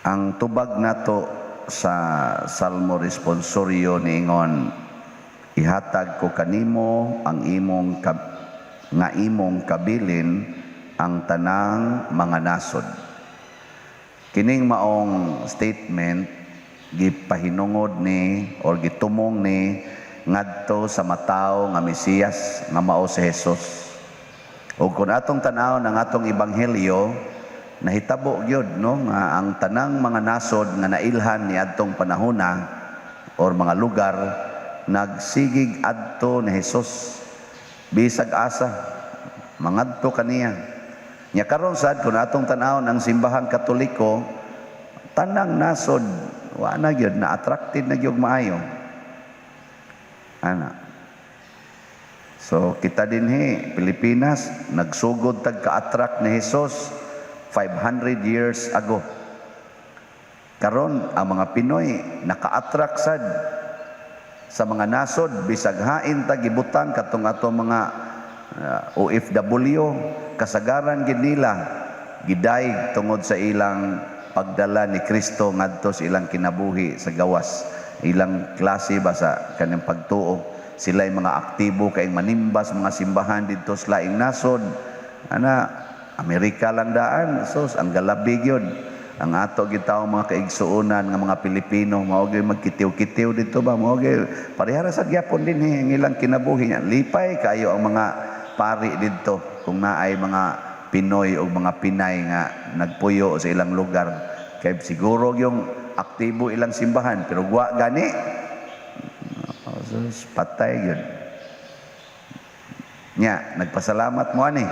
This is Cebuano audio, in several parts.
Ang tubag nato sa Salmo Responsorio niingon, "Ihatag ko kanimo ang imong nga imong kabilin ang tanang mga nasod." Kining maong statement gipahinungod ni or gitumong ni ngadto sa matawo nga Mesiyas nga mao si Jesus. Ug kung atong tan-awon ang atong ebanghelyo, nahitabo gyud, no, nga ang tanang mga nasod nga nailhan niadtong panahona or mga lugar, nagsigig adto ni Jesus bisag asa mangadto kaniya. Nya karon sad, kung atong tan-awon ang Simbahang Katoliko, tanang nasod wa na gyud na attracted na gyud maayo ana. So kita dinhi Pilipinas, nagsugod tag ka-attract ni Jesus 500 years ago. Karon ang mga Pinoy naka-attract sad sa mga nasod bisag hain ta gibutang katong ato mga OFW. Kasagaran gid nila gidayeg tungod sa ilang pagdala ni Kristo ngadto sa ilang kinabuhi sa gawas, ilang klase ba sa kanyang pagtuo. Sila mga aktibo kay manimbas mga simbahan didto sa laing nasod ana. Amerika lang daan, sos, ang galabi gyud ang ato gitaw mga kaigsuonan nga mga Pilipino, mao gyud magkitiw-kitiw dito ba, mao gyud parehara sa gyapon dinhi ang ilang kinabuhi. Lipay kayo ang mga pari didto kung naay mga Pinoy o mga Pinay nga nagpuyo sa ilang lugar, kay siguro yung aktibo ilang simbahan, pero wa gani. Oh, sus, patay yun. Nya nagpasalamat mo ani.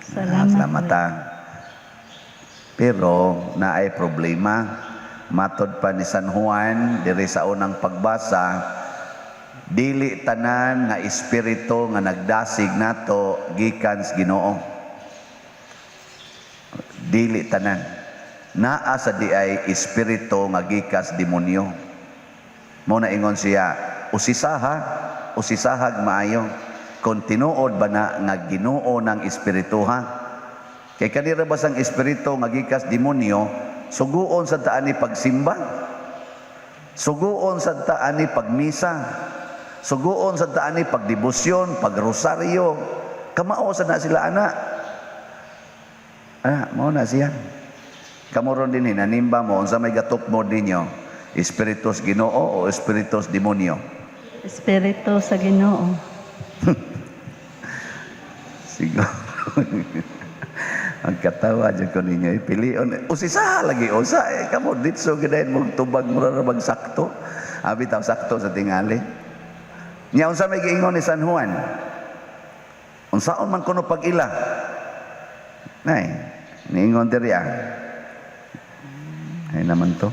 Salamat. Ah, salamat ah. Pero naay problema. Matod pa ni San Juan diri sa unang pagbasa, dili tanan nga espiritu nga nagdasig nato gikan sa Ginoo. Dili tanan. Naa sa diay espiritu nga gikas demonyo. Mao na ingon siya, "Usisaha, usisahag maayo kung tinuod ba na nga Ginoo ng espiritu ha." Kay kanira ba sang espiritu nga gikas demonyo, suguon sa taan ni pagsimba, suguon sa taan ni pagmisa, suguon sa taan ni pagdebosyon, pagrosaryo. Kamao sa na sila ana. Ah, mao na siya. Kamo ron din nanimba mo, unsa may gatukmod ninyo? Espiritus Ginoo o espiritus demonyo? Espiritu sa Ginoo. Siguro. Ang katawa dyan ko ninyo, ipilion. Usisa lagi, usa. Eh, kamo, ditso, gadayon mong tubag mo ra bag sakto. Abi taw sakto sa tingali. Nya unsa may giingon ni San Juan? Unsaon man kuno pag-ila? Nay, niingon diri ah. Ay naman to.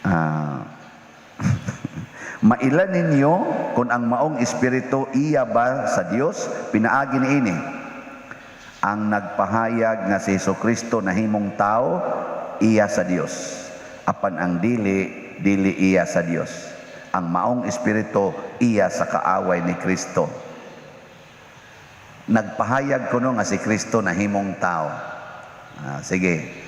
Ah, "Maila ninyo kung ang maong espiritu iya ba sa Dios pinaagi niini. Ang nagpahayag nga si Hesus Kristo nahimong tao, iya sa Dios. Apan ang dili, dili iya sa Dios. Ang maong espiritu iya sa kaaway ni Kristo." Nagpahayag kuno nga si Kristo nahimong tao. Ah, sige.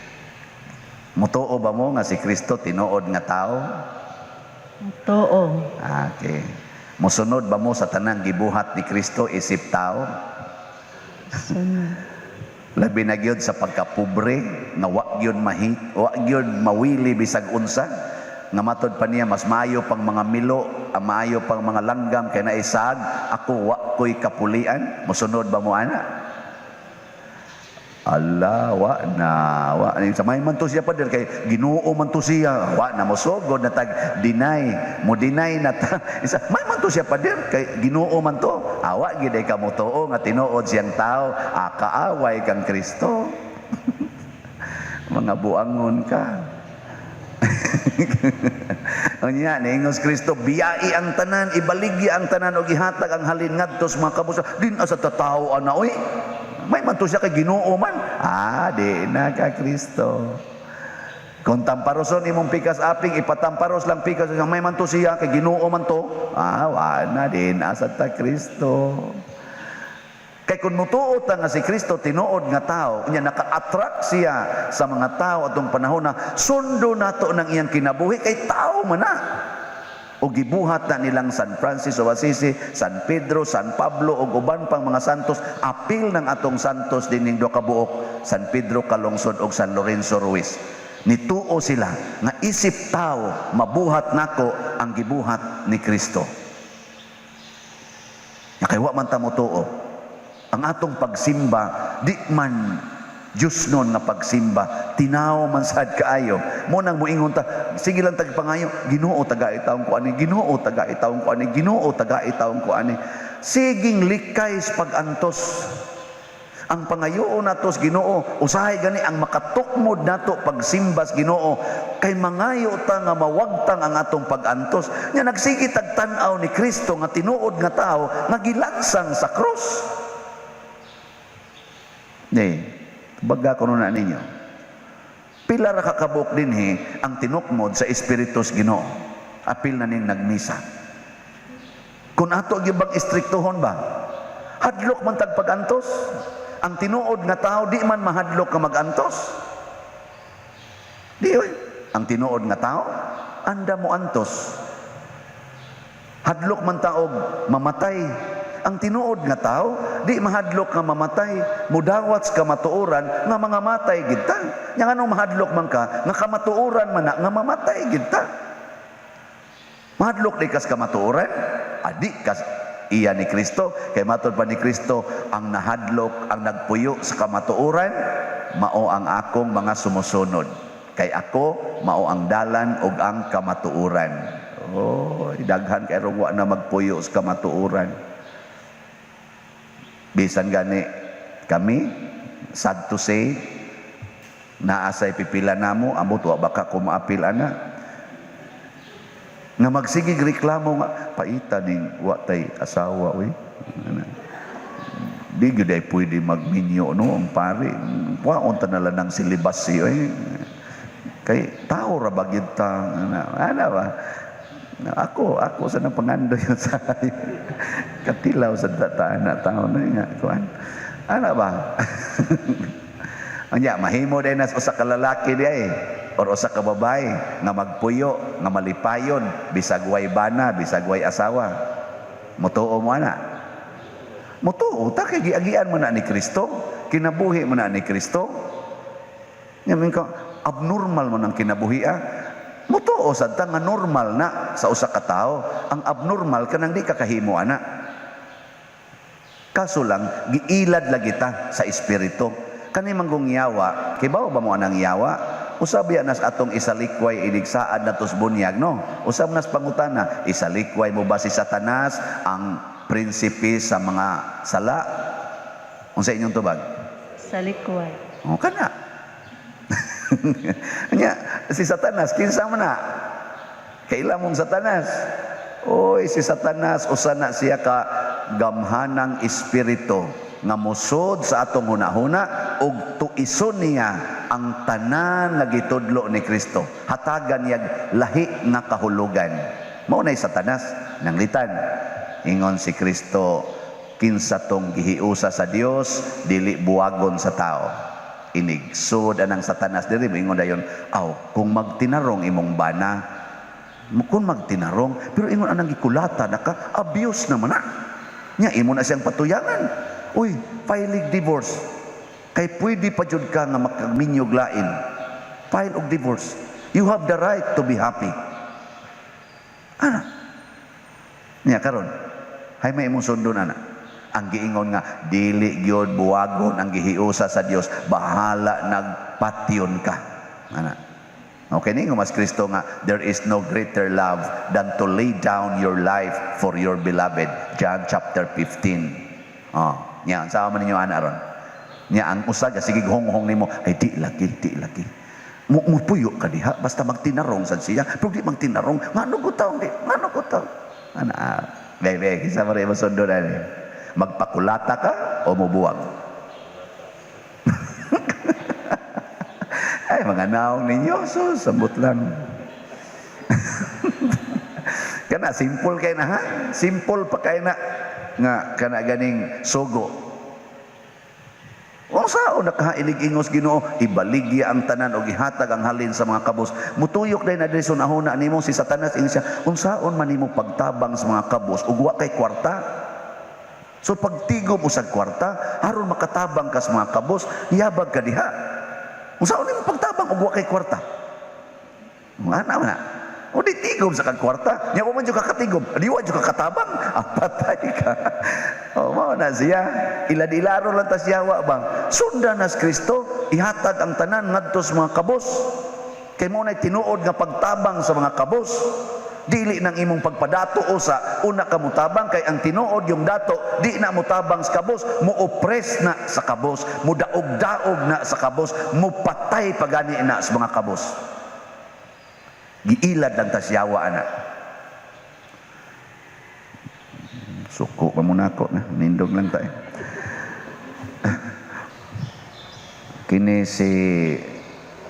Mutuo ba mo nga si Kristo tinuod nga tao? Totoo. Ah, okay. Mosunod ba mo sa tanang gibuhat ni Kristo isip tao? Sunod. Labi na gyud sa pagkapobre nga wa gyud mahi, wa gyud mawili bisag unsa, nga matod pa niya mas maayo pang mga milo, ang maayo pang mga langgam kay naisag, ako wa ko'y kapulian. Mosunod ba mo ana? Ala, wa na, wa. Sa may man to siya, pader, kay Ginoo man to siya. Wa na mosugod na tag deny, mo deny na ta. Isa, may man to siya, pader, kay Ginoo man to. Awa gid ay kamo tuo nga tinuod siyang tao, ah, kaaway kang Kristo. Mga buangon ka. Unya, niingon si Kristo, "Biyai ang tanan, ibaligya ang tanan og ihatag ang halin ngadto sa mga kabuslan." Din asa tatawo ana oy. May man to siya kay Ginoo man. Ah, di na ka Kristo. Kung tamparoson imong pikas aping, ipatamparos lang pikas, may man to siya kay Ginoo man to. Ah, wa na din asa ta Kristo. Kay kung mutuo ta nga si Kristo tinuod nga tao, nya naka-attract siya sa mga tao atong panahon na sundo nato ng iyang kinabuhi kay tao man na. O gibuhat na nilang San Francis of Assisi, San Pedro, San Pablo ug uban pang mga santos, apil ng atong santos dining duha ka buok, San Pedro Calungsod ug San Lorenzo Ruiz. Nituo sila nga isip tao mabuhat nako ang gibuhat ni Kristo. Nga kay wa man ta motuo. Ang atong pagsimba di man Diyos nun nga pagsimba, tinaw man sad kaayo. Mo nang moingon ta, sige lang tagpangayo, "Ginoo, tagai taon ko ani, Ginoo, tagai taon ko ani, Ginoo, tagai taon ko ani." Siging likay sa pag-antos. Ang pangayoon nato sa Ginoo, usahay gani ang makatukmod nato pagsimba sa Ginoo kay mangayo ta nga mawagtang ang atong pag-antos. Nya nagsige tag tan-aw ni Kristo nga tinuod nga tao nga gilansang sa krus. Ni, baga ko na ninyo. Pila ra ka kabuok dinhi ang tinukmod sa Espiritu sa Ginoo. Apil na ning nagmisa. Kung ato gyud bang istriktohon ba? Hadlok man tag pag-antos. Ang tinuod nga tao di man mahadlok nga mag-antos. Di oy. Ang tinuod nga tao anda mo antos. Hadlok man taog mamatay. Ang tinuod nga tao di mahadlok nga mamatay. Mudawat sa kamatuoran nga mga matay gid ta. Nya nganong mahadlok man ka nga kamatuoran man na nga mamatay gid ta? Mahadlok di kas kamatuoran? Adi kas iya ni Kristo. Kay matod pa ni Kristo, ang nahadlok, ang nagpuyo sa kamatuoran, mao ang akong mga sumusunod. Kay ako, mao ang dalan ug ang kamatuoran. Oh, daghan kay wa na magpuyo sa kamatuoran. Bisan gani kami, sad to say, naa say pipila namo, ambot wa baka ko maapil ana nga magsigig reklamo nga paita ning wa tay asawa uy. Ana. Di gyud ay pwede magminyo no ang pare, waon ta na lang ng celibacy oy, kay tao ra ba gyud ta ana, ana ba? Ako ako sa nang pangandoy sa katilaw sa ta na tao na nga kuan ana ba. Anya mahimo din nas usa ka lalaki di ay or usa ka babae nga magpuyo nga malipayon bisag way bana, bisag way asawa. Mutuo mo ana? Mutuo ta kay giagian mo na ni Kristo, kinabuhi mo na ni Kristo. Nya ka abnormal mo ng kinabuhi ah. Mutuo sad ta nga normal na sa usa ka tawo. Ang abnormal kanang di ka kahimo ana. Kaso lang giilad lagi ta sa espiritu. Kani manggong yawa, kibaw ba mo anang yawa? Usab ya nas atong isalikway inigsaad natos bunyag no. Usab nas pangutana, isalikway mo ba si Satanas ang prinsipe sa mga sala? Unsa inyong tubag? Salikway. O kana. Nya si Satanas kinsa man na? Kaila mong Satanas? Oy, si Satanas usa na siya ka gamhanang espiritu nga musod sa atong hunahuna ug tuison niya ang tanan nga gitudlo ni Kristo. Hatagan niya lahi nga kahulugan. Mao nay Satanas nanglitan. Ingon si Kristo, kinsa tong gihiusa sa Dios dili buwagon sa tao. Inigsud anang Satanas diri, moingon dayon, aw kung magtinarong imong bana, kung magtinarong, pero ingon anang gikulata naka abuse naman na. Nya imo na siyang patuyangan. Uy, filing divorce. Kay pwede pa jud ka nga makaminyog lain. File og divorce. You have the right to be happy. Ana. Nya karon, hay may imong sundon ana. Ang giingon nga dili gyud buwagon ang gihiusa sa Dios, bahala nagpatyon ka. Ana. Okay ni mas Kristo nga there is no greater love than to lay down your life for your beloved. John chapter 15. Oh, nya sa man ninyo ana ron. Nya ang usa sige honghong nimo ay di lagi, di lagi. Mo mupuyo ka diha basta magtinarong sad siya. Pero di magtinarong, ngano ko taong di, ngano ko taong. Ana, ah, bebe, kinsa man rin masundon ani? Magpakulata ka o mubuwag? Ay, mga naong ninyo, so, sambot lang. Kana, simple kay na ha? Simple pa kay na. Nga, kana ganing sugo. Unsaon nakaha inig ingos Ginoo, ibaligya ang tanan og ihatag ang halin sa mga kabos. Mutuyok day na diri sa hunahuna nimo si Satanas, ingon siya, unsaon man nimo pagtabang sa mga kabos ug wa kay kwarta? So pagtigom usag kwarta aron makatabang ka sa mga kabos, yabag ka diha. Unsaon nimo pagtabang ug wa kay kwarta? Ana man na. O di tigom sa kag kwarta. Nya wa man jud ka katigom, di wa jud ka katabang. Ah, patay ka. O mao na siya. Ilad-ilaro lang ta siya wa bang. Sundan nas Kristo, ihatag ang tanan ngadto sa mga kabos. Kay mao nay tinuod nga pagtabang sa mga kabos. Dili nang imong pagpadato o sa una ka mutabang, kay ang tinuod yung dato di na mutabang sa kabos, mo oppress na sa kabos, mo daog-daog na sa kabos, mo patay pagani na sa mga kabos. Giilad lang ta siyawa ana. Suko pa muna ako na, nindog lang tayo. Kini si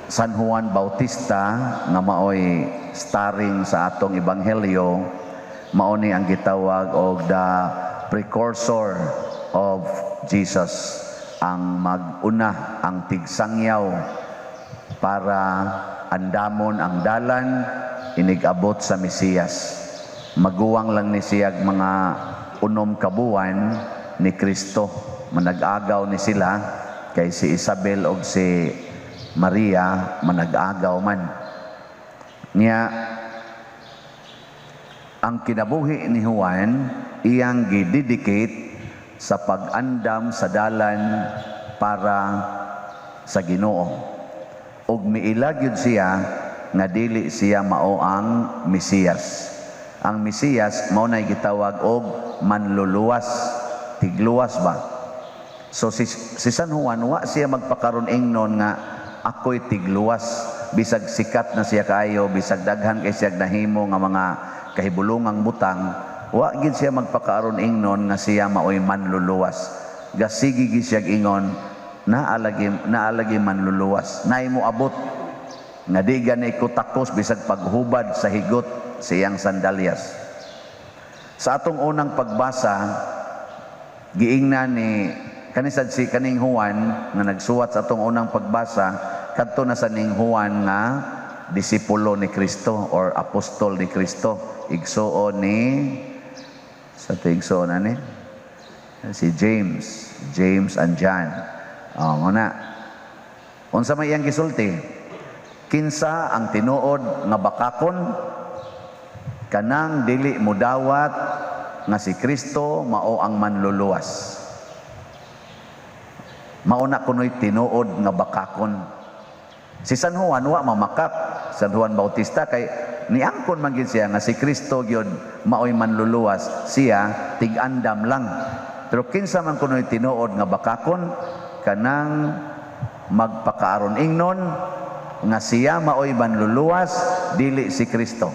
San Juan Bautista nga maoy starring sa atong ebanghelyo, mao ni ang gitawag og the precursor of Jesus, ang maguna, ang tigsangyaw para andamon ang dalan inigabot sa Mesiyas. Maguwang lang ni siyag mga 6 ka buwan ni Kristo. Manag-agaw ni sila kay si Isabel og si Maria manag-agaw man. Niya ang kinabuhi ni Juan iyang gidedicate sa pag-andam sa dalan para sa Ginoo. Og miila gyud siya nga dili siya mao ang Mesiyas. Ang Mesiyas mao nay gitawag og manluluwas, tigluwas ba. So si San Juan wa siya magpakaron ingnon nga ako'y tigluwas, bisag sikat na siya kaayo, bisag daghan kay siya nahimo nga mga kahibulungang butang, wa gid siya magpakaron ingnon nga siya maoy manluluwas. Gasigi gid siya ingon, naalagi manluluwas, naay mo abot nga di gani ko takos bisag paghubad sa higot sa iyang sandalyas. Sa atong unang pagbasa, giingnan ni kanisad si kaning Juan nga nagsuwat sa atong unang pagbasa, kadto na sa ning Juan nga disipulo ni Kristo or apostol ni Kristo, igsuon ni sa igsuon ani si James, James and John. Oh, muna. Unsa may iyang gisulti? Kinsa ang tinuod nga bakakon? Kanang dili mudawat nga si Kristo mao ang manluluwas. Mao na kunoy tinuod nga bakakon. Si San Juan wa mamakak, San Juan Bautista, kay niangkon man gid siya nga si Kristo gyud maoy manluluwas, siya tig-andam lang. Pero kinsa man kunoy tinuod nga bakakon? Kanang magpakaaron ingnon nga siya maoy manluluwas, dili si Kristo.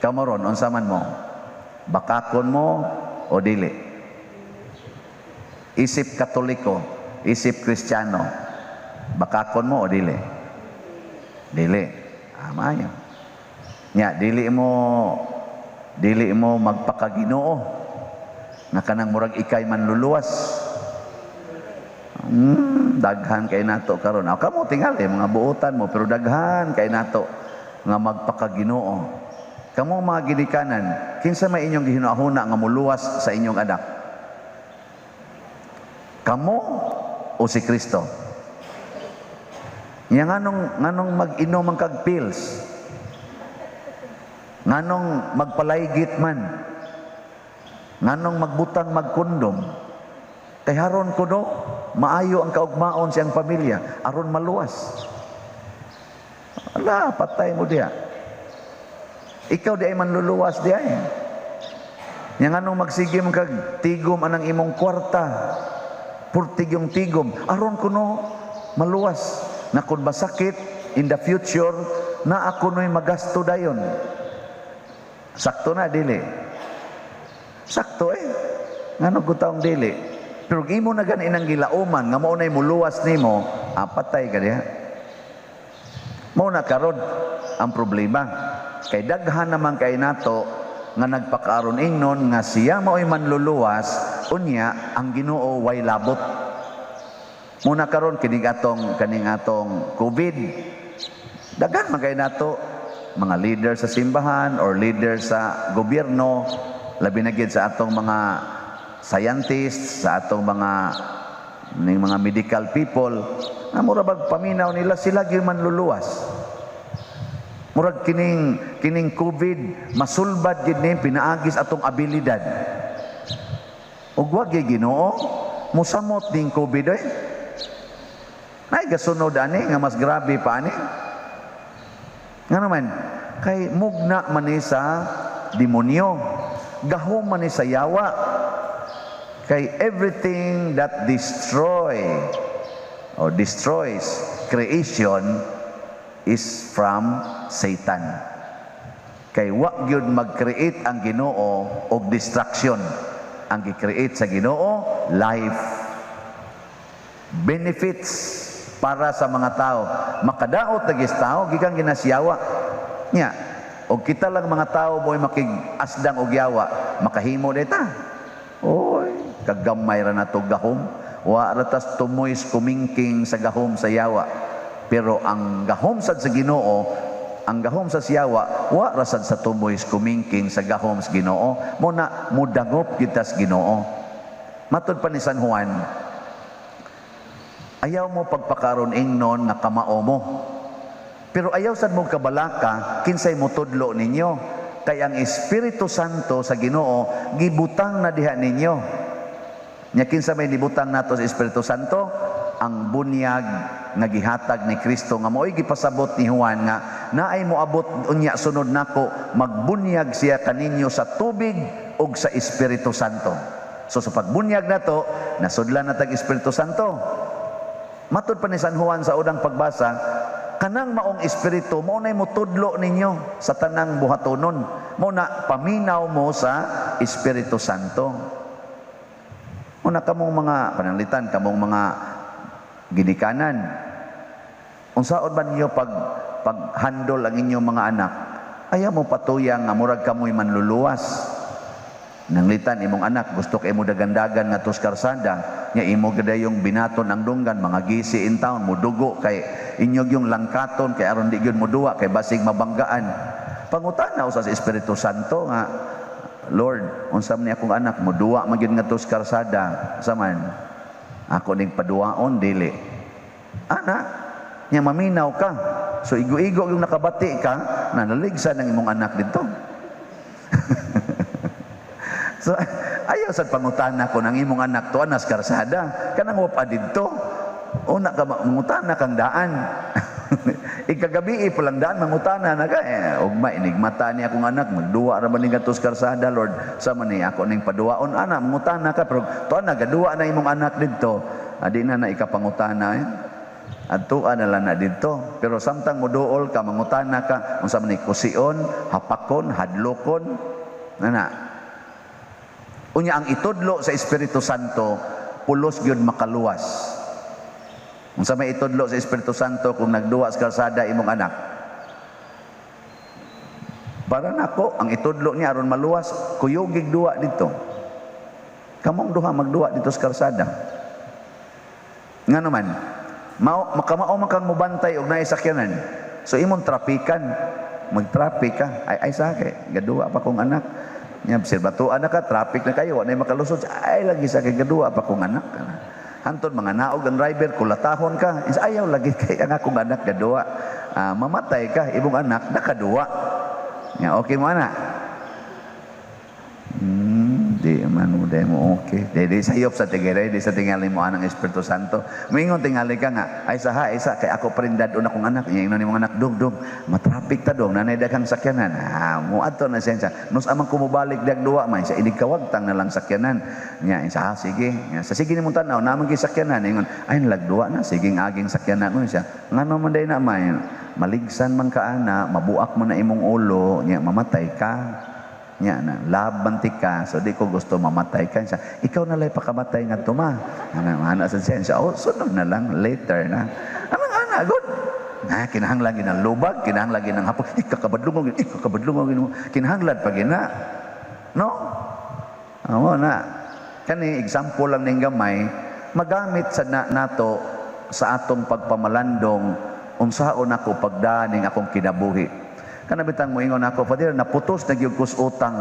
Kamo ron, unsa man mo? Bakakon mo o dili? Isip Katoliko, isip Kristiyano, bakakon mo o dili? Dili. Maayo. Nya dili mo magpakaginoo nga kanang murag ikay manluluwas. Daghan kay nato karon. Aw, kamo tingali mga buotan mo, pero daghan kay nato nga magpakaginoo. Kamo mga ginikanan, kinsa may inyong gihinahuna nga muluwas sa inyong anak? Kamo o si Kristo? Nya nganong mag-inom ang kag pills? Nganong magpalaygit man? Nganong magbutang magkondom? Kay haron kuno maayo ang kaugmaon siyang pamilya, aron maluwas. Ala, patay mo diha. Ikaw di ay manluluwas di ay. Nya nganong magsige man kag tigom anang imong kwarta, purtig yung tigom, aron kuno maluwas. Na kung masakit in the future, na ako no'y magasto dayon. Sakto na, dili. Sakto eh. Ngano ko taong dili. Pero imo na gani nang gilauman, nga mao na'y muluwas nimo, patay ka diha. Mao na karon ang problema. Kay daghan naman kay nato nga nagpakaaron ingnon nga siya mao'y manluluwas, unya ang Ginoo way labot. Muna karon kining atong COVID, daghan man kay nato mga leader sa simbahan or leader sa gobyerno, labi na gyud sa atong mga scientists, sa atong mga ning mga medical people, nga mura bag paminaw nila, sila gyud manluluwas. Murag kining COVID masulbad gid ni pinaagis atong abilidad. Ug wa gyud Ginoo musamot ning COVID oy. Nay gasunod ani nga mas grabe pa ani. Nga naman, kay mugna man ni sa demonyo. Gahom man ni sa yawa. Kay everything that destroy or destroys creation is from Satan. Kay wa gyud mag-create ang Ginoo og destruction. Ang gi-create sa Ginoo, life. Benefits para sa mga tao. Makadaot na gis tao gikan ginasyawa. Nya, og kita lang mga tao mo'y makig-asdang og yawa, makahimo ta. Oy, kagamay ra nato gahom. Wa ra tas tumoy kumingking sa gahom sa yawa. Pero ang gahom sad sa Ginoo, ang gahom sa siyawa, wa ra sad sa tumoy kumingking sa gahom sa Ginoo. Mo na mudangop kita sa Ginoo. Matud pa ni San Juan, ayaw mo pagpakaron ingnon nga kamao mo. Pero ayaw sad mo kabalaka kinsay motudlo ninyo. Kay ang Espiritu Santo sa Ginoo gibutang na diha ninyo. Nya kinsa may nibutang nato sa Espiritu Santo? Ang bunyag nga gihatag ni Kristo nga mao'y gipasabot ni Juan nga naay moabot unya sunod nako, magbunyag siya kaninyo sa tubig ug sa Espiritu Santo. So sa pagbunyag nato, nasudlan na tag Espiritu Santo. Matud pa ni San Juan sa unang pagbasa, kanang maong espiritu mao nay motudlo ninyo sa tanang buhatonon. Mo na paminaw mo sa Espiritu Santo. Una kamong mga pananglitan, kamong mga ginikanan. Unsaon ba ninyo pag handle ang inyong mga anak? Ayaw mo patuyang nga murag kamoy manluluwas. Nanglitan imong anak gusto kay mo dagandagan nga tos karsada, nya imo gadayong binaton ang dunggan, mga gisi in town mudugo kay inyog yung langkaton kay aron di gyud moduwa kay basig mabanggaan. Pangutana usa sa Espiritu Santo nga, "Lord, unsa man ni akong anak, moduwa man gyud nga tos karsada, sa man ako ning paduwaon, dili?" Ana nya maminaw ka. So igo-igo yung nakabati ka, nanaligsa ng imong anak dito. So ayaw sad pangutana ko ng imong anak to anas karsada kanang wa pa didto. Una ka mangutana kang daan. Ikagabi pa lang daan mangutana na ka eh, ugma inigmata ni akong anak, magduwa ra man ni kadtos karsada, Lord, sa man ni ako ning paduwaon? Ana mangutana ka, pero to na gaduwa na imong anak didto, adi na na ikapangutana eh. Adtoa na lang na didto. Pero samtang moduol ka, mangutana ka, unsa man ni, kusion, hapakon, hadlokon, nana. Unya ang itudlo sa Espiritu Santo, pulos gyud makaluwas. Unsa may itudlo sa Espiritu Santo kung nagduwa sa kalsada imong anak? Para nako, ang itudlo niya aron maluwas, kuyogig duwa dito. Kamong duha magduwa dito sa kalsada. Nga naman, mao makamao man kang mubantay og naay sakyanan. So imong trapikan, mag-traffic ka. Ay ay sa kay gaduwa pa kong anak. Nya obserbatuan na ka, traffic na kayo, wa nay makalusot. Ay lagi sa kay gaduwa pa kong anak. Hantod mga naog ang driver, kulatahon ka. Is ayaw lagi kay ang akong anak gaduwa. Mamatay ka, imong anak nakaduwa. Nya okay mo ana? Di man mo, di mo okay. Di, di sayop sa tigere, di sa tingali mo anang Espiritu Santo. Mingon tingali ka nga, ay sa ha, ay sa, kay ako pa rin dadon akong anak. Nya ingnon nimong anak, "Dong, dong, matraffic ta dong, nanay daghang sakyanan." Ah, mo adto na siya. Nus amang kumubalik dag duwa man, sa inig kawagtang na lang sakyanan. Nya, sa ha, sige. Nya, sa sige nimong tanaw, naman kay sakyanan. Ingon, ay nalagduwa na, sige aging sakyanan mo siya. Ngano man day na may, maligsan man ka ana, mabuak mo na imong ulo, nya mamatay ka. Nya na, laban ti ka, so di ko gusto mamatay ka. Siya, ikaw na lang pakamatay nga tuma. Ana, ana sa siya, siya, oh, sunod na lang, later na. Anang ana, good. Na, kinahanglan gid ng lubag, kinahanglan gid ng hapon, ikakabadlungog, ikakabadlungog, kinahanglan pa gina. No? Amo na. Kani example lang ning gamay, Magamit sa na, nato sa atong pagpamalandong unsaon ako pagdaning akong kinabuhi. Kana bitang moingon ako, "Father, naputos na gyud kus utang.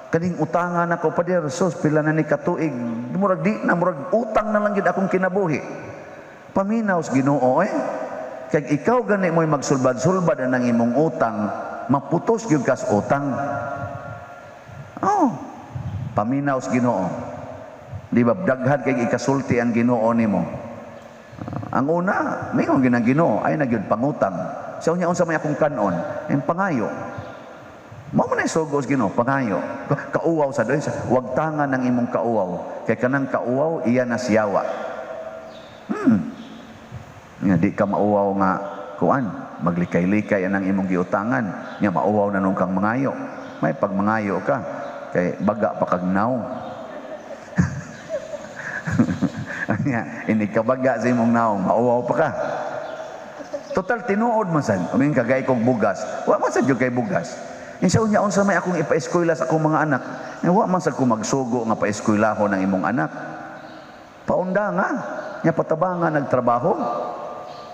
Kaning utangan ako, Father, sus, pila na ni katuig, murag di na, murag utang na lang gyud akong kinabuhi." Paminaw sa Ginoo eh. Kay ikaw gani mo'y magsulbad-sulbad ang imong utang, maputos gyud kas utang. Oh, paminaw sa Ginoo. Di ba daghan kay ikasulti ang Ginoo nimo? Ang una, mingon gyud ang Ginoo, ay na gyud pangutang. Sa unya, unsa may akong kanon? Ang pangayo. Mao man ay sugo sa Ginoo, pangayo. Kauwaw sa doon, wag tangan ng imong kauwaw. Kay kanang kauwaw, iya na siyawa. Nga di ka mauwaw nga kuan, maglikay-likay anang imong giutangan. Nga mauwaw na nung kang mangayo. May pagmangayo ka kay baga pa kag naw. Nya, ini kabaga sa imong naong, mauwaw pa ka. Total tinuod man sad. Umin kagay kog bugas. Wa man sad jud kay bugas. Insa unya unsa may akong ipa-eskwela sa akong mga anak? Eh, wa man sad ko magsugo nga pa-eskwelahon ang imong anak. Paunda nga. Nya patabangan nagtrabaho.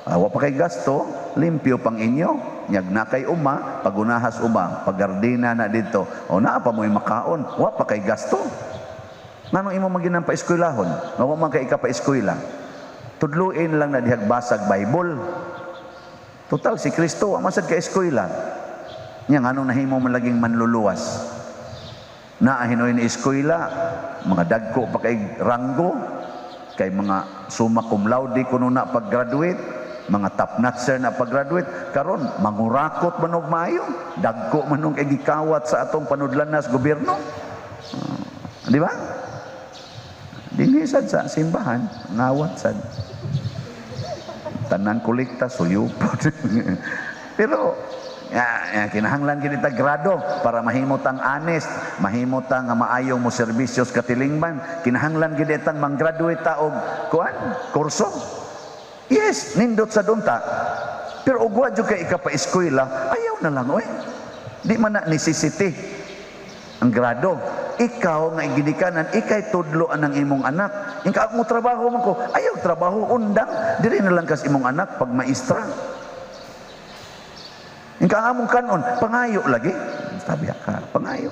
Ah, wa pa kay gasto, limpyo pang inyo. Nyag na kay uma, pagunahas uma, pagardina na dito. O naa pa mo'y makaon, wa pa kay gasto. Nganong imo maginang pa-eskwelahon? Nga wa man kay ika pa-eskwela. Tudluin lang na dihag basag Bible. Total si Kristo wa man sad ka eskwela. Nya nganong nahimo man laging manluluwas? Naa hinoy ni eskwela, mga dagko pa kay ranggo, kay mga summa cum laude kuno na pag-graduate, mga top notcher na pag-graduate, karon mangurakot man og maayo, dagko man og kay gikawat sa atong panudlanas gobyerno. Di ba? Dinhi sad sa simbahan, ngawat sad. Tanan kolekta suyupon. Pero ya, ya, kinahanglan kini ta grado para mahimo tang honest, mahimo ta nga maayong mo serbisyo sa katilingban. Kinahanglan gid tang manggraduate ta og kuan, kurso. Yes, nindot sa dunta. Pero og wa jud kay ika-pa-eskwela, ayaw na lang oy. Di man na necessity ang grado. Ikaw nga ginikanan, ikay tudlo ang imong anak. Inka mo trabaho man ko, ayaw trabaho undang, diri na lang kas imong anak pag maestra. Inka ang among kanon, pangayo lagi. Sabi ka, pangayo.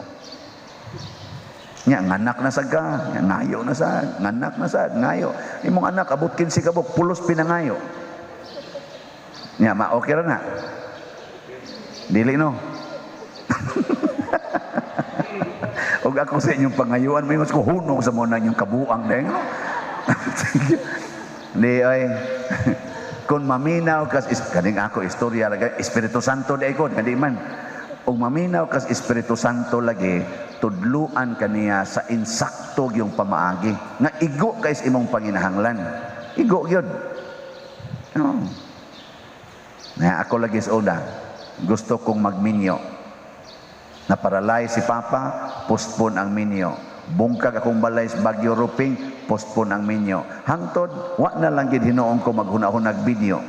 Nya nganak na sad ka, nya ngayo na sad, nganak na sad, ngayo. Imong anak abot 15 ka buok, pulos pinangayo. Nya ma okay ra na. Dili no. Og ako sa inyong pangayuan, may mas ko hunong sa muna inyong kabuang dahil, no? Di ay kung maminaw kas kaning ako istorya lagi Espiritu Santo di ko di man. Og maminaw kas Espiritu Santo lagi tudluan kaniya sa insakto gyung pamaagi nga igo kay sa imong panginahanglan. Igo gyud. No. Na ako lagi sa una, gusto kong magminyo. Naparalay si Papa, postpone ang minyo. Bungkag akong balay sa Baguio Roofing, postpone ang minyo. Hangtod, wa na lang gid hinuon ko maghuna-hunag binyo.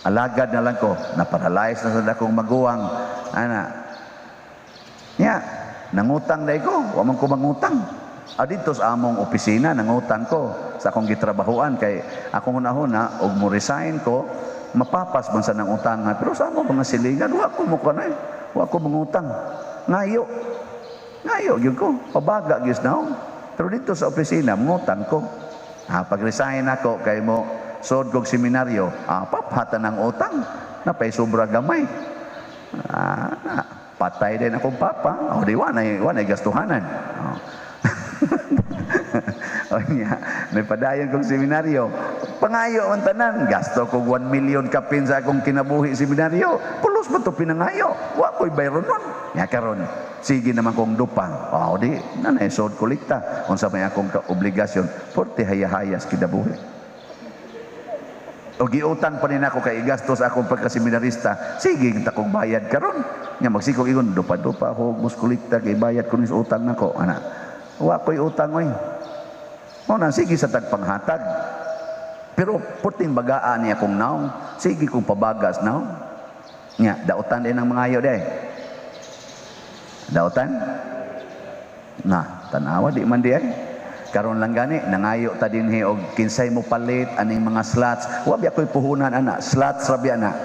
Alagad na lang ko, naparalyze na sa akong maguwang. Ana. Nya, nangutang dai ko, wa man ko mangutang. Ah, dito sa among opisina, nangutang ko sa akong gitrabahuan kay akong hunahuna og mo resign ko, mapapas man sa nang utangan. Pero sa among mga silingan, wa ko mo kanay, wa ko mangutang. Ngayo. Ngayo gyud ko, pabaga gyud naong. Pero dito sa opisina, mangutang ko. Ah, pag-resign ako kay mo sod kog seminaryo, ah, paphatan ang utang. Napay sobra gamay. Ah, na, patay din akong papa. O di wa nay gastuhanan. Oh. O niya, may padayon kong seminaryo. Pangayo ang tanan. Gasto kog 1 million kapin sa akong kinabuhi seminaryo. Pulos ba to pinangayo? Wa ko'y bayron nun. Nya karon, sige naman kong dupa. O di, nanay sod kolekta. Unsa may akong obligasyon, porte hayahayas kinabuhi. O giutang pa rin ako kay igastos akong pagkaseminarista. Sige, kita kong bayad karon. Nya magsikog ingon, dupa-dupa ako, mus kolekta kay bayad ko ni sa utang nako. Ana, wa ko'y utang oy. O na, sige sa tagpanghatag. Pero puting bagaan niya kong naong, sige kong pabagas naong. Nya, dautan din ang mga ayo day. Dautan? Na, tanawa di man di ay. Karon lang gani nangayo ta dinhi og kinsay mo palit aning mga slots. Wa biya ko'y puhunan ana, slots ra biya na.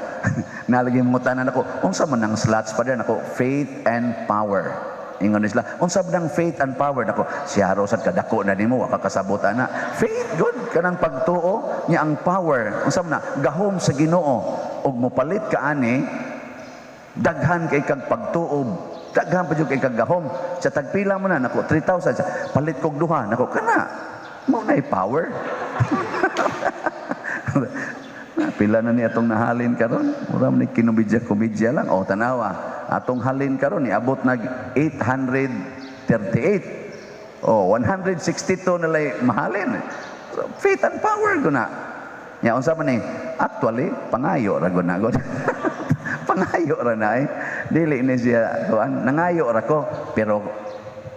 Nalagi mo tanan ako, unsa man ang slots pa din ako? Faith and power. Ingon ni sila, unsa man ang faith and power? Nako, siya sad kadako na nimo, wa ka kasabot ana. Faith good kanang pagtuo nya, ang power unsa man na? Gahom sa Ginoo. Og mopalit ka ani, daghan kay kag pagtuo, daghan pa jud kay kag gahom. Sa tagpila mo na? Nako, 3,000. Palit kog duha. Nako, kana mo na power. Pila na ni atong nahalin karon? Mura man ni kinumidya komedya lang. O tanawa, atong halin karon niabot nag 838. Oh, 162 na lay mahalin. So, faith and power guna. Nya unsa man ni? Actually, pangayo ra gud na gud. Pangayo ra na eh. Dili ni siya kuan, nangayo ra ko, pero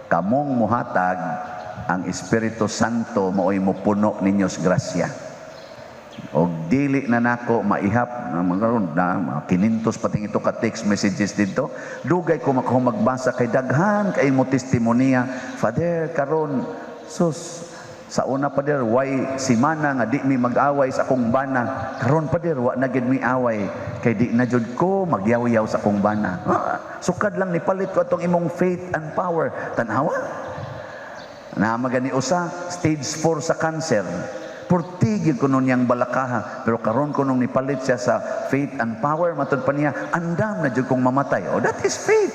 kamong muhatag, ang Espiritu Santo maoy mopuno ninyo sa grasya. Og dili na nako maihap na mga na mga 500 pating ito ka text messages dito. Dugay ko makahumagbasa kay daghan kay mo testimonya. "Father, karon sus, sa una, Father, way simana nga di mi mag-away sa akong bana. Karon, Father, wa na gid mi away kay di na jud ko magyaw-yaw sa akong bana. Ah, sukad lang nipalit ko atong imong faith and power." Tanhawa na magani usa, stage 4 sa cancer. Purtigil ko nun niyang balakaha. Pero karon ko nung nipalit siya sa faith and power, matud pa niya, "Andam na jud kong mamatay." Oh, that is faith.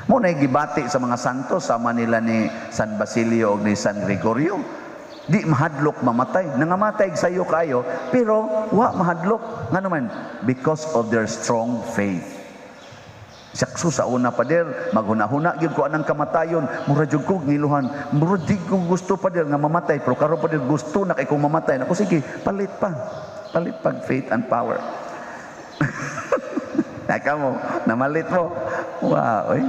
Mo na gibati sa mga santo sama nila ni San Basilio o ni San Gregorio. Di mahadlok mamatay. Nangamatay sayo kayo, pero wa mahadlok. Nga naman, because of their strong faith. Sakso sa una, Pader, maghuna-huna gyud ko anang kamatayon, mura jud ko ngiluhan, mura di ko gusto, Pader, nga mamatay, pero karon, Pader, gusto na kay kong mamatay. Nako, sige, palit pa. Palit pag faith and power. Naka mo, namalit mo. Wow, oy.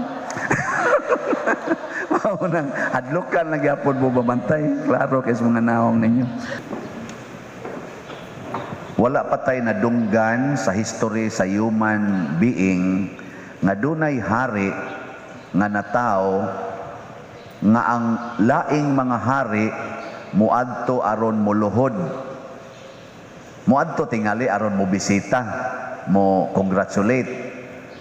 Mao nang hadlokan na gyapon mo babantay. Klaro kay sa mga naong ninyo. Wala pa tay nadunggan sa history sa human being nga dunay hari nga natawo nga ang laing mga hari muadto aron muluhod. Muadto tingali aron mo bisita, mo congratulate,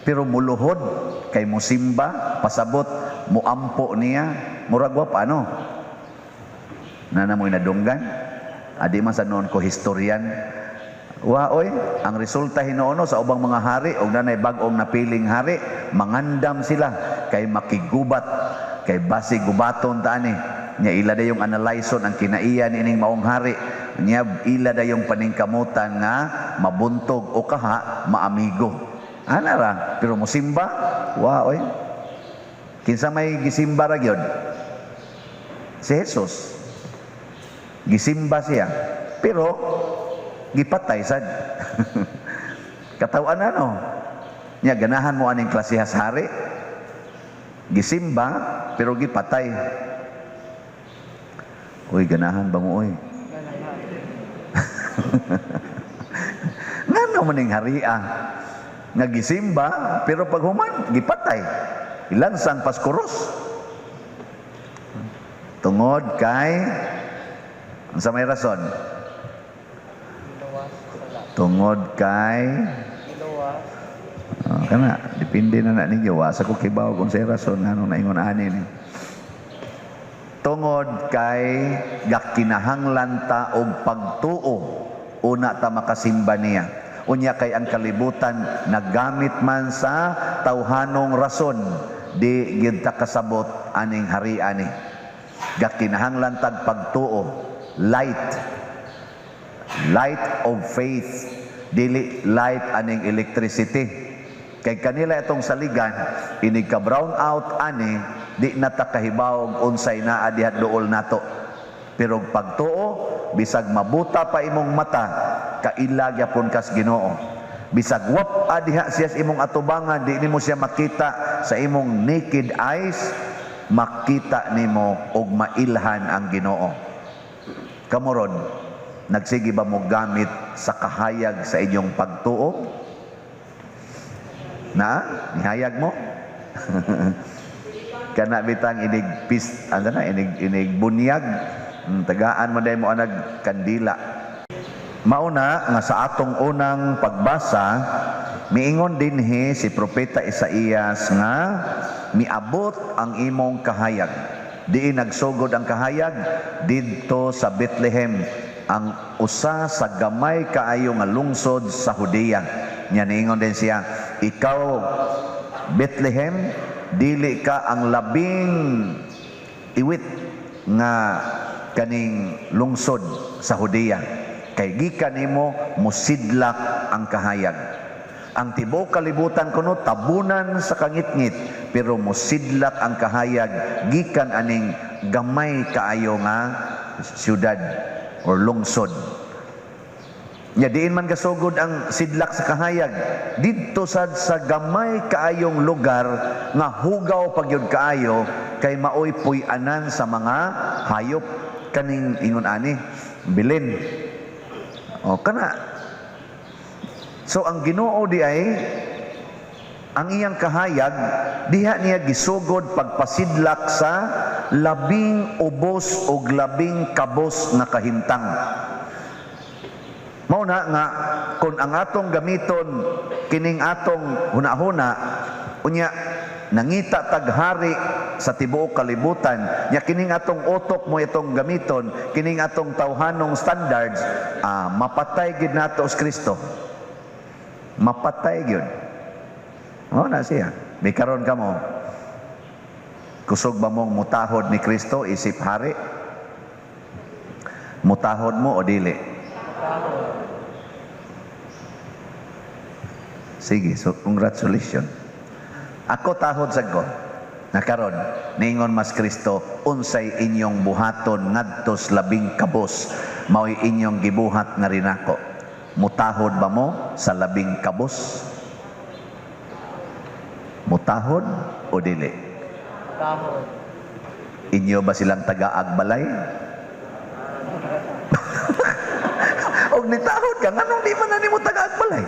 pero muluhod kay musimba, pasabot muampo niya, murag wa pa ano na namoy nadunggan. Adi man sa noon ko historian. Wa oy, ang resulta hinuono sa ubang mga hari og nanay bag-ong napiling hari, mangandam sila kay makigubat, kay basi gubaton ta ani. Nya ila dayong analyson ang kinaiya niining maong hari. Nya ila dayong paningkamutan nga mabuntog o kaha maamigo. Ana ra, pero musimba, wa oy. Kinsa may gisimba ra gyud? Si Jesus. Gisimba siya. Pero gipatay sad. Katawan ano? Nya ganahan mo aning klasehas hari? Gisimba pero gipatay. Uy, ganahan ba mo, oy? Ngano man ning haria nga gisimba pero pag human gipatay? Ilansang paskuros. Tungod kay unsa may rason? Tungod kay oh, kana depende na na ninyo, wa sa ko kibaw kung say rason ngano naingon ani ni. Tungod kay gakinahanglan ta og pagtuo una ta makasimba niya. Unya kay ang kalibutan nagamit man sa tawhanong rason, di gid ta kasabot aning hari ani. Gakinahanglan tag pagtuo, light, light of faith, dili light aning electricity, kay kanila itong saligan inig ka brown out ani, di na ta kahibaw unsay naa diha duol nato. Pero pagtuo, bisag mabuta pa imong mata, kaila gyapon kas Ginoo. Bisag wap diha siya sa imong atubangan, di nimo siya makita sa imong naked eyes, makita nimo og mailhan ang Ginoo. Kamoron, nagsige ba mo gamit sa kahayag sa inyong pagtuo? Na? Nihayag mo? Kana bitang inig pis ano na inig inig bunyag. Tagaan mo dahil mo anag kandila. Mauna nga sa atong unang pagbasa, miingon dinhi si Propeta Isaías nga miabot ang imong kahayag. Diin nagsugod ang kahayag? Didto sa Bethlehem, ang usa sa gamay kaayo nga lungsod sa Judea. Nya niingon din siya, "Ikaw Bethlehem, dili ka ang labing iwit nga kaning lungsod sa Judea, kay gikan nimo musidlak ang kahayag." Ang tibuok kalibutan kuno tabunan sa kangitngit, pero musidlak ang kahayag gikan aning gamay kaayo nga syudad or lungsod. Nya diin man gasugod ang sidlak sa kahayag? Didto sad sa gamay kaayong lugar nga hugaw pagyud kaayo kay maoy puy-anan sa mga hayop, kaning ingon ani bilin. O kana. So ang Ginoo di ay ang iyang kahayag diha niya gisugod pagpasidlak sa labing ubos og labing kabos nga kahimtang. Mao na nga kung ang atong gamiton kining atong hunahuna, unya nangita taghari sa tibuok kalibutan, nya kining atong utok mo itong gamiton, kining atong tawhanong standards, mapatay gid nato si Kristo. Mapatay gyud. Mao na siya. May karon kamo. Kusog ba mong mutahod ni Kristo isip hari? Mutahod mo o dili? Sige, so congratulations. Ako tahod sad ko. Nakaron, niingon mas Kristo, "Unsay inyong buhaton ngadto sa labing kabos, mao'y inyong gibuhat nga rinako." Mutahod ba mo sa labing kabos? Mutahod o dili? Tahod. Inyo ba silang tagaag balay? Og nitahod ka, nganong di man na nimo tagaag balay?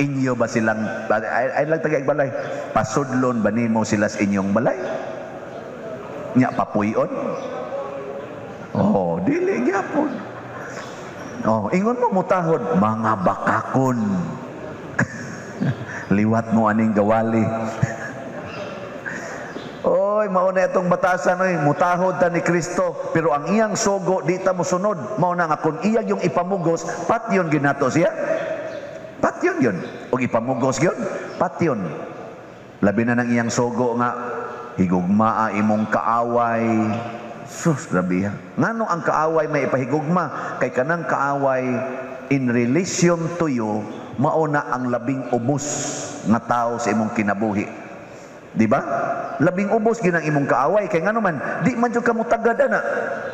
Inyo ba silang, ay lang tagaag balay, pasudlon ba nimo sila sa inyong balay? Nya papuyon? Oh, dili gyapon. Oh, ingon mo mutahod, mga bakakon. Liwat mo aning gawali. Oy, mao na itong batasan oy, mutahod ta ni Kristo, pero ang iyang sugo di ta mosunod. Mao na nga kung iya yung ipamugos, patyon ginato siya. Patyon yun. Og ipamugos yun, patyon. Labi na ng iyang sugo nga higugmaa imong kaaway. Sus, grabe ha. Ngano ang kaaway may ipahigugma? Kay kanang kaaway in relation to you, mao na ang labing ubos nga tao sa imong kinabuhi. Di ba? Labing ubos ginang imong kaaway kay ngano man di man jud ka motagad ana.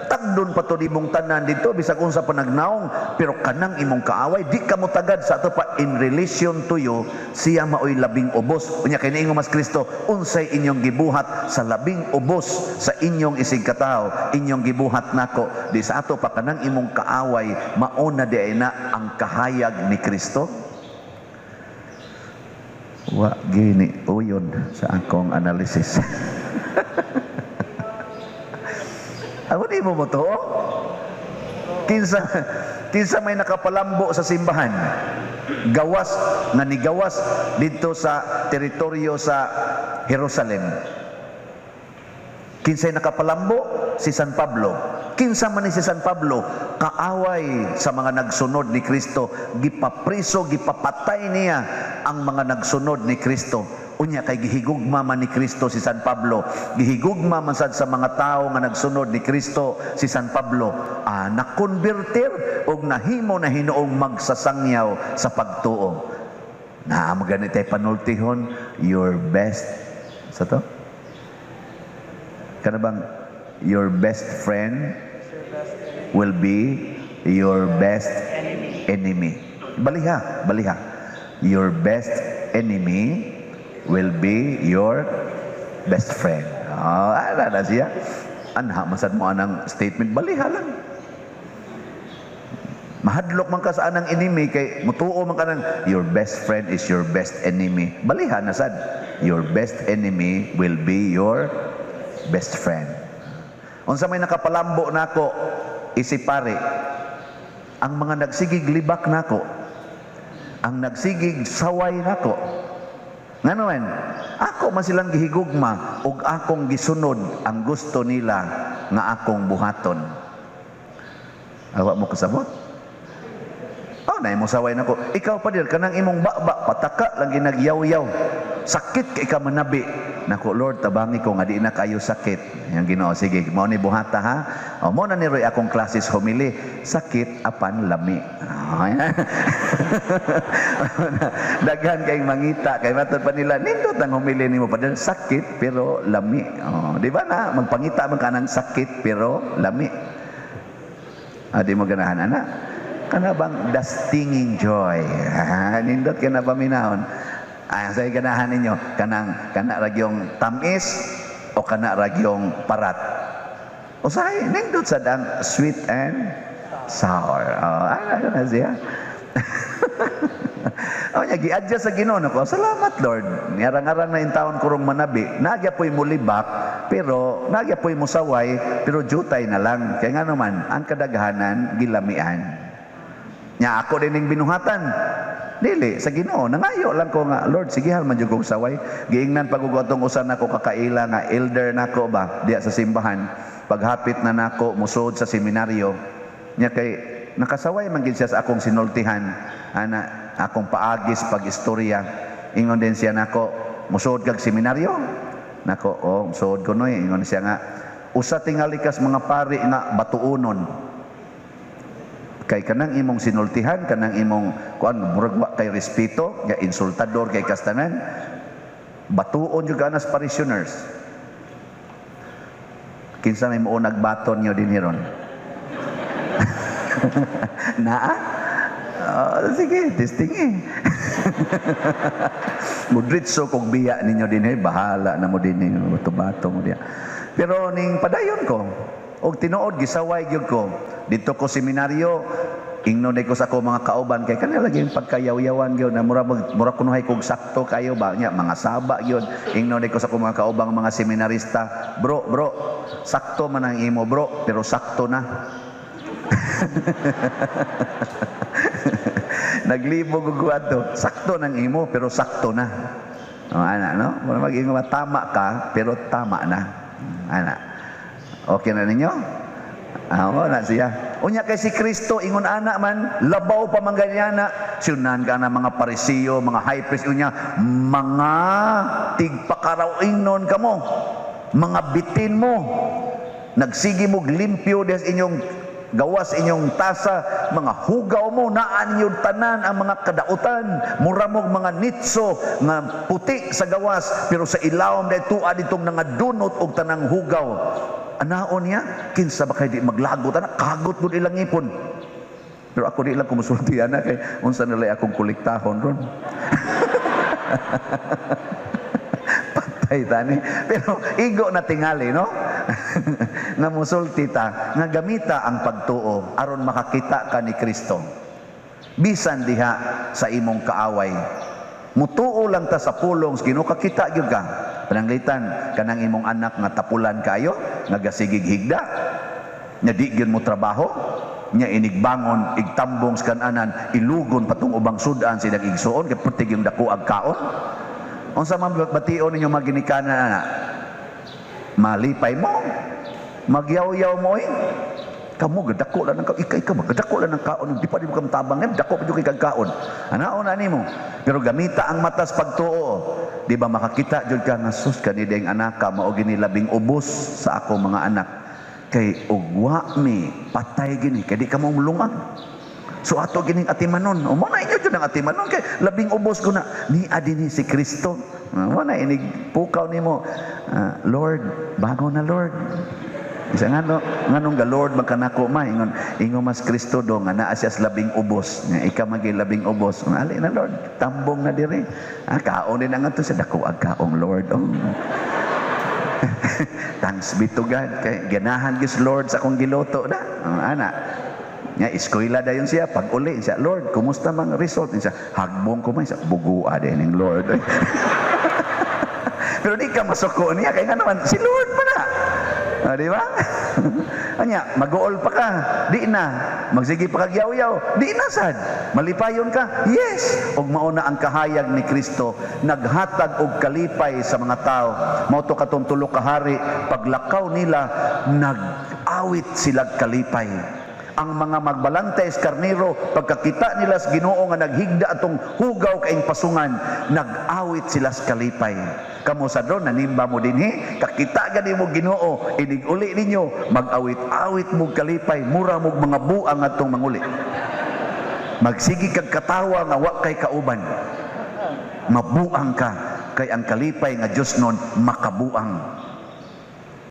Tagdon pa to imong tanan dito bisag unsa pa nagnaong, pero kanang imong kaaway di ka motagad sa ato pa in relation to you, siya maoy labing ubos. Unya kay niingon mas Kristo, "Unsay inyong gibuhat sa labing ubos sa inyong isig katawo, inyong gibuhat nako." Di sa ato pa kanang imong kaaway mao na di ay na ang kahayag ni Kristo. Wa gini uyon sa akong analysis. Ako di mo mo to? Kinsa may nakapalambo sa simbahan? Gawas nga nigawas didto sa teritoryo sa Jerusalem. Kinsay nakapalambo? Si San Pablo. Kinsa man ni si San Pablo? Kaaway sa mga nagsunod ni Kristo. Gipapriso, gipapatay niya ang mga nagsunod ni Kristo. Unya kay gihigugma man ni Kristo si San Pablo. Gihigugma man sad sa mga tawo nga nagsunod ni Kristo si San Pablo. Nakonverter og nahimo na hinuong magsasangyaw sa pagtuo. Naa mo ganit ay panultihon, your best sa to? Kana bang your best friend will be your best enemy. Baliha, baliha. Your best enemy will be your best friend. Ala na siya. Anha, masad mo anang statement, baliha lang. Mahadlok man ka sa anang enemy kay mutuo man ka nang your best friend is your best enemy. Balihan na sad. Your best enemy will be your best friend. Unsa may nakapalambo nako isip pare, ang mga nagsigig libak nako, ang nagsigig saway nako. Ngano man, ako man silang gihigugma ug akong gisunod ang gusto nila nga akong buhaton. Awa mo kasabot? Oh, na mo saway nako. Ikaw pa dir kanang imong baba pataka lang ginagyaw-yaw. Sakit kay ka manabi. Nako Lord, tabangi ko nga di na kayo sakit. Yang Ginoo, sige, mao ni buhata ha. O mo na ni Roy akong classes homily. Sakit apan lami. Oh, daghan kay mangita kay matud pa nila nindot ang homily nimo pa sakit pero lami. Oh, di ba na magpangita man ka ng sakit pero lami. Ah, di mo ganahan ana? Kana bang the stinging joy? Nindot ka na paminahon. Ay, sa ganahan ninyo, kanang kana ragyong tamis o kana ragyong parat? Usahay, nindot sad ang sweet and sour. Oh, ano na siya? Oh, nya gi-adjust sa Ginoo nako. Salamat Lord. Niarang-arang na taon kurong manabi. Nagya po'y mulibak, pero nagya po'y musaway, pero jutay na lang. Kaya nga naman, ang kadaghanan gilamian. Nya ako din ning binuhatan. Dili sa Ginoo nangayo lang ko nga Lord, sige man jud kog saway. Giingnan pag atong usa nako kakaila nga elder nako ba diya sa simbahan. Paghapit na nako musod sa seminaryo. Nya kay nakasaway man gid siya sa akong sinultihan ana akong paagis pag istorya. Ingon din siya nako, musod kag seminaryo. Nako, oh, musod ko noy. Ingon siya nga usa tingali kas mga pari nga batuonon kay kanang imong sinultihan, kanang imong kuan, murag wa kay respeto, nga insultador kay kastanan, batuon jud ka nas parishioners. Kinsa may muo nagbaton nyo din hiron? Naa. Oh, sige, testing eh. Mudritso kog biya ninyo din eh, bahala na mo din ninyo, bato-bato mo diya. Pero ning padayon ko, og tinuod gisaway gyud ko. Dito ko seminaryo, ingnon ko sa ako mga kauban kay kanila lagi yung pagkayaw-yawan gyud na mura mura kunuhay kog sakto kayo ba nya mga saba gyud. Ingnon ko sa ako mga kaubang mga seminarista, "Bro, bro, sakto man ang imo bro, pero sakto na." Naglibog og ato, sakto nang imo pero sakto na. O, ana no? Mura mag-ingon tama ka pero tama na. Ana. Okay na ninyo? Ah, na siya. Unya kay si Kristo ingon ana man, labaw pa man ganyana. Sinunan ka na mga Parisiyo, mga high priest unya, mga tigpakaraw ingnon kamo. Mga bitin mo. Nagsige mo limpyo des inyong gawas inyong tasa, mga hugaw mo, naan ninyo tanan ang mga kadautan, mura mog mga nitso nga puti sa gawas, pero sa ilawom dahil tuwa ditong nangadunot og tanang hugaw. Anaon niya, kinsa ba kay di maglagot ana, kagot gud ilang ipon. Pero ako di lang kumusulti ana kay unsa nilay akong kolektahon ron. Patay tani. Pero igo na tingali, no? Nga musulti ta, nga gamita ang pagtuo aron makakita ka ni Kristo. Bisan diha sa imong kaaway. Mutuo lang ta sa pulong sa Ginoo, kakita gyud ka. Pananglitan kanang imong anak nga tapulan kayo, nga gasigig higda, nya di gyud mo trabaho, nya inigbangon, igtambong sa kananan, ilugon patong ubang sudan silang igsuon kay pertig yung dako ag kaon. Unsa man bation ninyo mga ginikanan ana? Malipay mo, magyaw-yaw mo eh. Kamo gadako lang ng kaon, ika ika gadako lang ng kaon, di pa di mo kam tabang, eh, dako pa jud kay kag kaon. Anaon na nimo. Pero gamita ang matas pagtuo. Di ba makakita jud ka nga sus kani ding anaka mao gini labing ubos sa ako mga anak. Kay ugwa mi patay gini kay di ka mo mulungag. So ato gining atimanon. O mo na inyo jud ang atimanon kay labing ubos ko na ni adini si Kristo. Mo na inig pukaw nimo. Lord, bago na Lord. Isa ngano nganong ga Lord magkanako ma ingon ingon mas Kristo do nga naa siya sa labing ubos. Nga ika magi labing ubos. Ali na Lord, tambong na diri. Ah, kaon din ang ato sa dako ag kaong Lord. Oh. Thanks be to God kay ganahan gyud Lord sa akong giluto na. Oh, ana. Nya eskwela dayon siya, pag uli siya, "Lord, kumusta mang result?" Siya, "Hagbong ko man." Siya, "Bugua din ning Lord." Pero di ka masuko niya kay nga naman si Lord pa na. Ah, di ba? Anya, mag-uol pa ka, di na. Magsige pa kag yaw-yaw, di na sad. Malipayon ka? Yes. Ug mao na ang kahayag ni Kristo, naghatag og kalipay sa mga tao. Mao to katong tulo ka hari, paglakaw nila, nag-awit sila kalipay. Ang mga magbalantay sa karnero, pagkakita nila sa Ginoo nga naghigda atong hugaw kaing pasungan, nag-awit sila sa kalipay. Kamo sa doon, nanimba mo dinhi, kakita gani mo Ginoo, inig uli ninyo, mag-awit-awit mo kalipay, mura mo mga buang atong manguli. Magsige kag katawa nga wa kay kauban. Mabuang ka kay ang kalipay nga Dios nun makabuang.